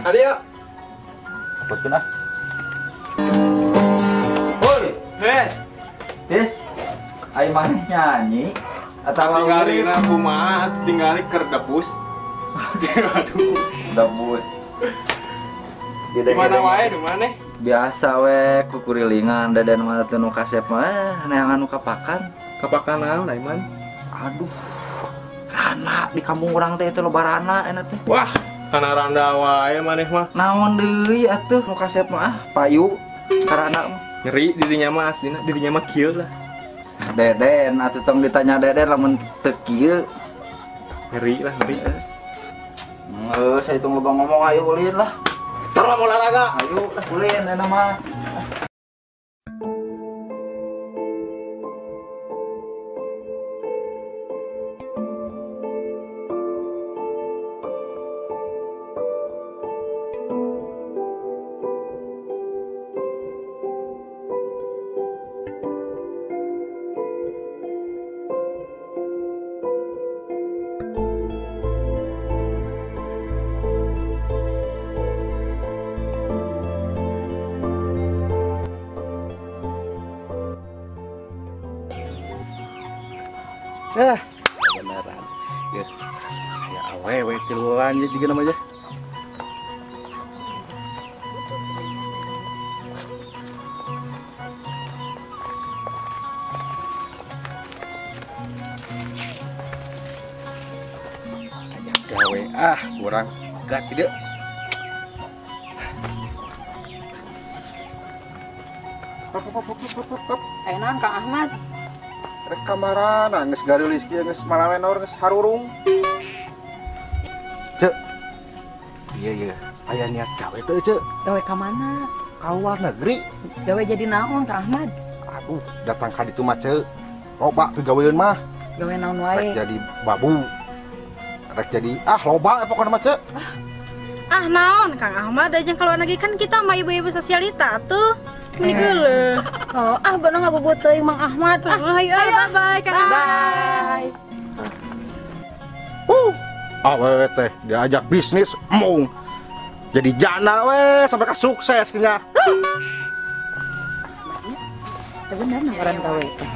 Tadi yuk. Apakeun ah. Hoi, Tis. Ai maneh nyanyi atawa tinggalina kumaha tinggali keur debus. Aduh, debus. Di mana wae di mana? Biasa we kukurilingan dadan mah teu nu kasep mah neangan nu kapakan. Kapakan naon ai man? Aduh. Rana di kampung urang teh teh loba rana enak teh. Wah, kana randa wae maneh mah. Naon deui atuh nu kasep mah payu karana mah. Nyeri dirinya mah aslina, dirinya mah kieu lah. Deden atuh tong ditanya Deden lamun teu kieu. Nyeri lah, nyeri. Geus saya tong loba ngomong ayo ulin lah. Salam olahraga. Ayo ulin enak mah. Beneran. Ya, ya awewe tiluan juga namanya. Ajak gawe ah, kurang gak tidak. Ayo naon Kang Ahmad? Rek kamarana geus garulis kieu geus malamenor geus harurung. Cek. Iya iya, aya niat gawe teu cek. Gawe ka mana? Ka luar negeri. Gawe jadi naon Kang Ahmad? Aduh, datang ka ditu mah cek. Loba pigaweun mah. Gawe naon wae? Rek jadi babu. Rek jadi ah loba pokona mah cek. Ah naon Kang Ahmad aja ka luar negeri kan kita mah ibu-ibu sosialita tuh. Meni geuleuh. Oh, ah bener ngabuburit teuing Mang Ahmad. Ah, ayo, ayo, bye, Kang. Bye. Awewe teh diajak bisnis embung. Jadi jana we sampai ka sukses nya. Teu bener nawaran gawe teh.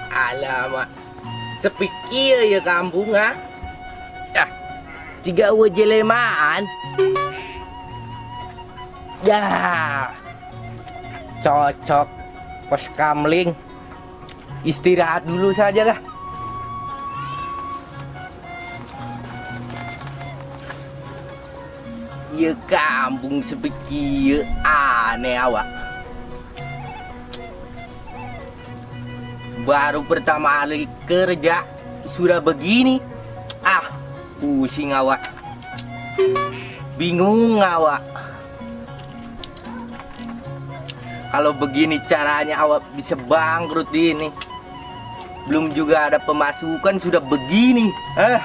Alamak, sepi kieu ya kampung ha? Ah, jika eueuh jelemaan. Ya, cocok pos kamling. Istirahat dulu saja lah. Ya kampung sepi kieu aneh awak. Baru pertama kali kerja sudah begini. Ah, pusing awak. Bingung awak. Kalau begini caranya awak bisa bangkrut ini. Belum juga ada pemasukan sudah begini. Ah.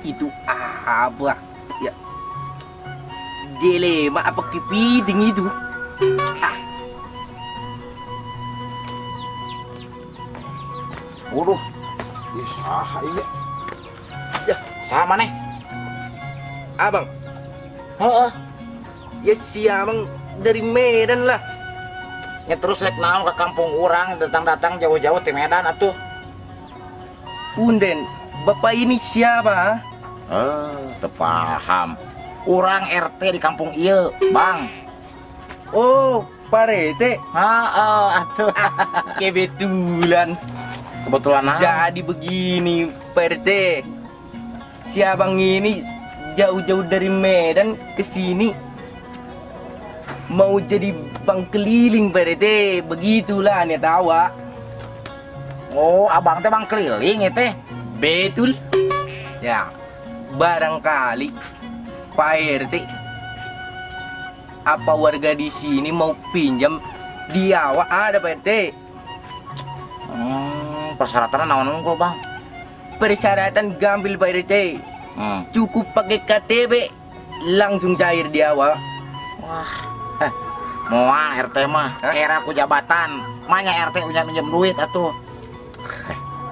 Itu apa? Ya. Jelema apa kepiting itu? Ah. Waduh, ih saha ieu? Ya, sama nih. Abang. Heeh. Ya si abang dari Medan lah. Ya terus rek naon ke kampung urang datang-datang jauh-jauh ti Medan atuh. Punden, bapak ini siapa? Teu paham. Urang RT di kampung ieu, Bang. Oh, Pak RT. Heeh, atuh. Kebetulan. Kebetulan ah. Jadi begini, Pak RT. Si abang ini jauh-jauh dari Medan ke sini mau jadi bang keliling, Pak RT. Begitulah niat awak. Oh, abang teh bang keliling ya teh. Betul. Ya, barangkali Pak RT Apa warga di sini mau pinjam di awak ada Pak RT. Persyaratan naon unggul Bang? Persyaratan gambil Pak RT. Cukup pakai KTP langsung cair di awak. Wah. Moal RT mah era ku jabatan. Manya RT punya minjem duit atuh.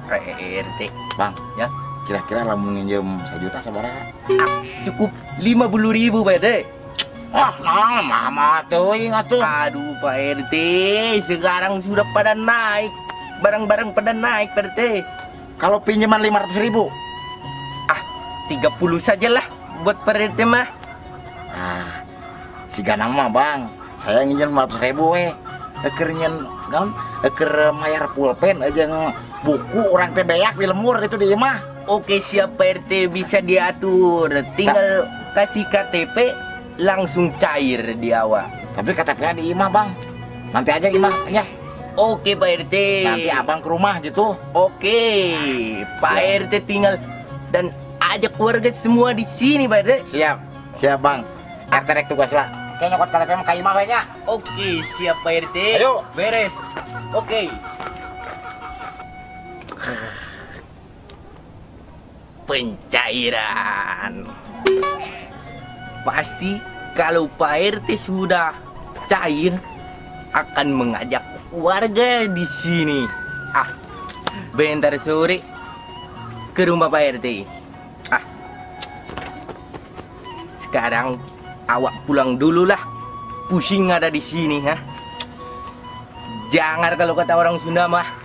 RT. Bang, ya. Kira-kira lamun nginjem 1 juta sabaraha? Cukup 50.000 Pak RT. Wah, nah, mah teuing atuh. Aduh Pak RT, sekarang sudah pada naik. Barang-barang pada naik Pak RT. Kalau pinjaman 500.000? Ah, 30 sajalah buat Pak RT mah. Ah, siga nama Bang. Saya nginjem 500.000 we. Eker nyen gaun, eker mayar pulpen aja buku orang teh beak di lemur itu di imah. Oke siap Pak RT, bisa diatur. Tinggal kasih KTP langsung cair di awak. Tapi KTP-nya di imah Bang. Nanti aja imah ya. Oke Pak RT. Nanti abang ke rumah gitu. Oke, Pak RT tinggal dan ajak warga semua di sini Pak RT. Siap, siap Bang. RT rek tugas lah. Kayak nyokot KTP mah ka imah we nya. Oke, siap Pak RT. Ayo, beres. Oke. Pencairan. Pasti kalau Pak RT sudah cair akan mengajak warga di sini. Ah, bentar sore ke rumah Pak RT. Ah, sekarang awak pulang dulu lah. Pusing ada di sini, ha. Jangan kalau kata orang Sunda mah.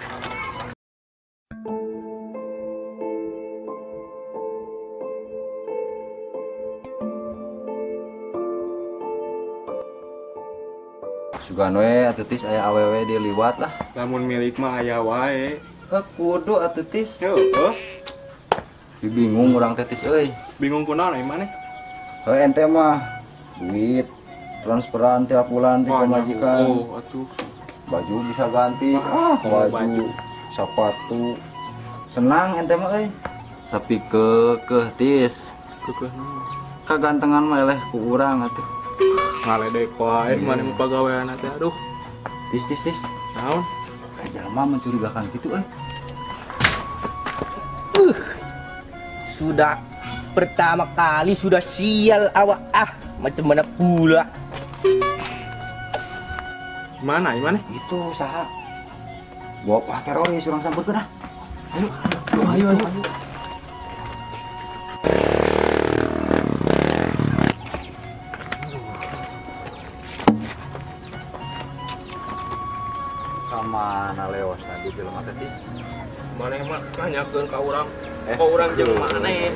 Sugan we atuh tis aya awewe di liwat lah. Lamun milik mah aya wae. Heuh kudu atuh tis. Heuh. Bingung urang teh tis euy. Bingung kunaon ai maneh? Heuh ente mah duit transferan tiap bulan ti pamajikan. Oh atuh. Baju bisa ganti, baju, sepatu. Senang ente mah euy. Tapi keukeuh tis. Keukeuh naon? Kagantengan mah eleh ku urang atuh. Ngaledek wae maneh mah pagawean teh aduh. Tis tis tis. Naon? Kayak jelema mencurigakan gitu euy. Sudah pertama kali sudah sial awak ah, macam mana pula. Mana mana? Itu saha? Bawa teroris urang sambutkeun ah. Ayo, ayo, ayo, ayo. Mana lewas tadi jelema teh tis? Maneh mah nanyakeun ka urang. Ka urang jeung maneh.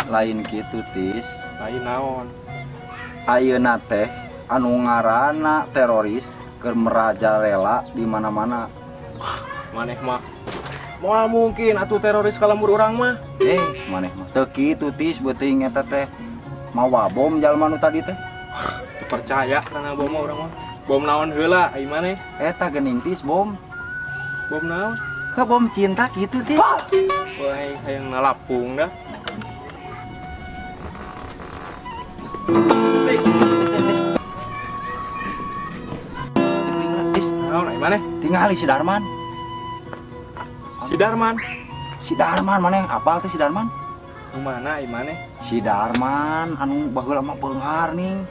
Lain kitu tis, lain naon? Ayeuna teh anu ngaranna teroris keur merajalela di mana-mana. Maneh mah moal mungkin atuh teroris ka lembur urang mah. Maneh mah teu kitu tis, beuting eta teh mawa bom jalma nu tadi teh. Teu percaya kana bom mah urang mah. Bom naon heula ai maneh? Eta geuning tis bom. Bom naon? Ke bom cinta kitu tis. Wah, hayang nalapung dah. Tis tis tis. Tis, naon ai maneh? Tingali si Darman. Si Darman. Si Darman maneh apal teh si Darman? Nu mana ai maneh? Si Darman anu baheula mah beunghar ning.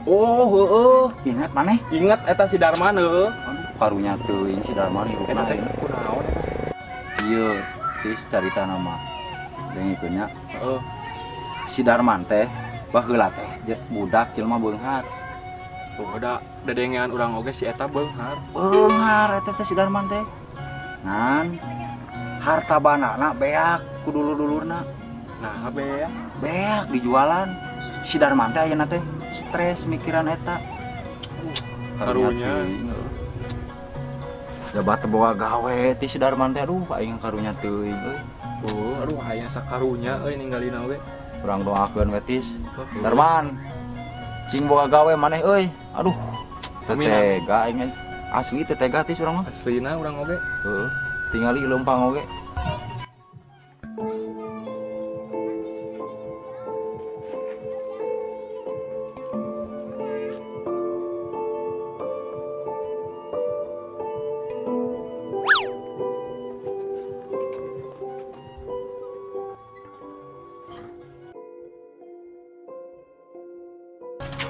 Oh, heeh. Ingat maneh? Ingat eta si Darman heuh. Aduh, karunya teuing si Darman hirupna. Eta teh kunaon eta? Ieu tis carita nama. Dengikeun nya. Heeh. Si Darman teh baheula teh budak jelema beunghar. Oh, da dedengean urang oge si eta beunghar. Beunghar eta teh si Darman teh. Ngan harta banana beak ku dulur-dulurna. Nah, beak. Beak dijualan. Si Darman teh ayeuna teh stres mikiran eta. Karunya. Jabat teu boga gawe ti si Darman teh aduh aing karunya teuing euy. Oh, aduh hayang sakarunya euy ninggalina oge. Urang doakeun we tis. Darman. Cing boga gawe maneh euy. Aduh. Teu tega aing asli teu tega tis urang mah. Aslina urang oge. Heeh. Tingali leumpang oge.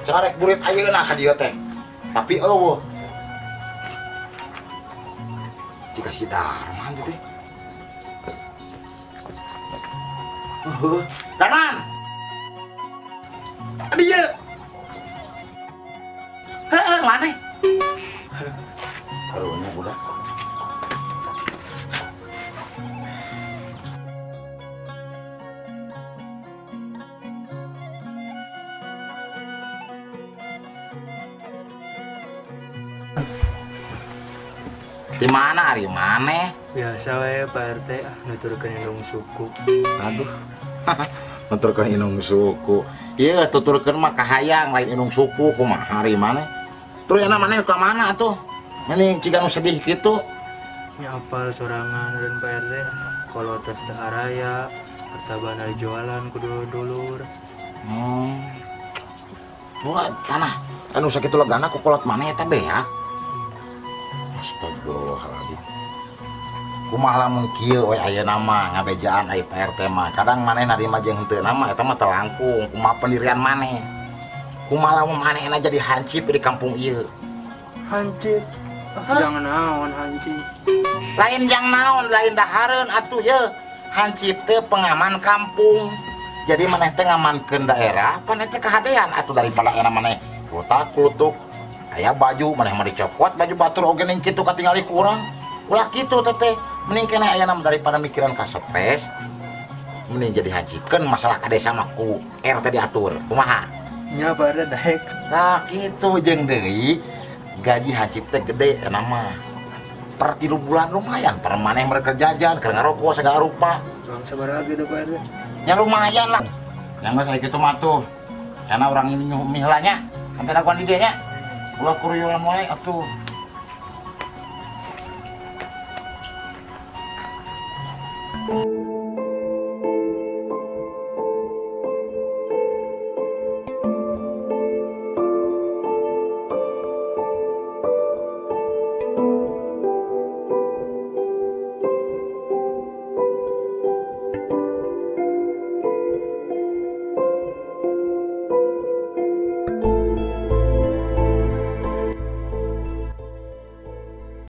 Cenah rek burit ayeuna ka dieu teh. Tapi eueuh. Jika si Darman teh. Heuh, Darman. Dieu. Heeh, maneh? Karunya budak. Di mana ari maneh? Biasa we Pak RT nuturkeun indung suku. Aduh. Nuturkeun indung suku. Ieu tuturkeun mah kahayang lain indung suku kumaha ari maneh? Terus enak maneh ka mana atuh? Meni ciga nu sedih kitu. Nya apal sorangan dan Pak RT kalau tos teu araya pertabana jualan kudu dulur. Wah, tanah anu sakitu legana ku kolot maneh eta beak. Astagfirullahaladzim. Kumaha lamun kieu we ayeuna mah ngabejaan ai Pak RT mah. Kadang maneh narima jeung henteu mah eta mah telangkung. Kumaha pendirian maneh? Kumaha lamun manehna jadi hansip di kampung ieu? Hansip? Jangan naon hansip. Lain jang naon, lain dahareun atuh ye. Hansip teh pengaman kampung. Jadi maneh teh ngamankeun daerah, pan teh kahadean atuh daripada enak maneh kutak-kutuk. Aya baju maneh mah dicokot baju batur oge ning kitu katingali kurang. Ulah kitu teteh, mending keneh aya nama daripada mikiran ka stres. Mending jadi hansipkeun masalah ka desa mah ku RT diatur. Kumaha? Nya Pak RT daek. Tah kitu jeung deui gaji hansip teh gede eta mah. Per 3 bulan lumayan, per maneh mereka jajan, keur ngarokok segala rupa. Bang sabaraha kitu Pak RT? Ya lumayan lah. Yang geus aya kitu mah tuh. Karena urang ini nyuhumi heula nya. Sampai daguan di dieu nya. Ulah kuruyuran wae atuh.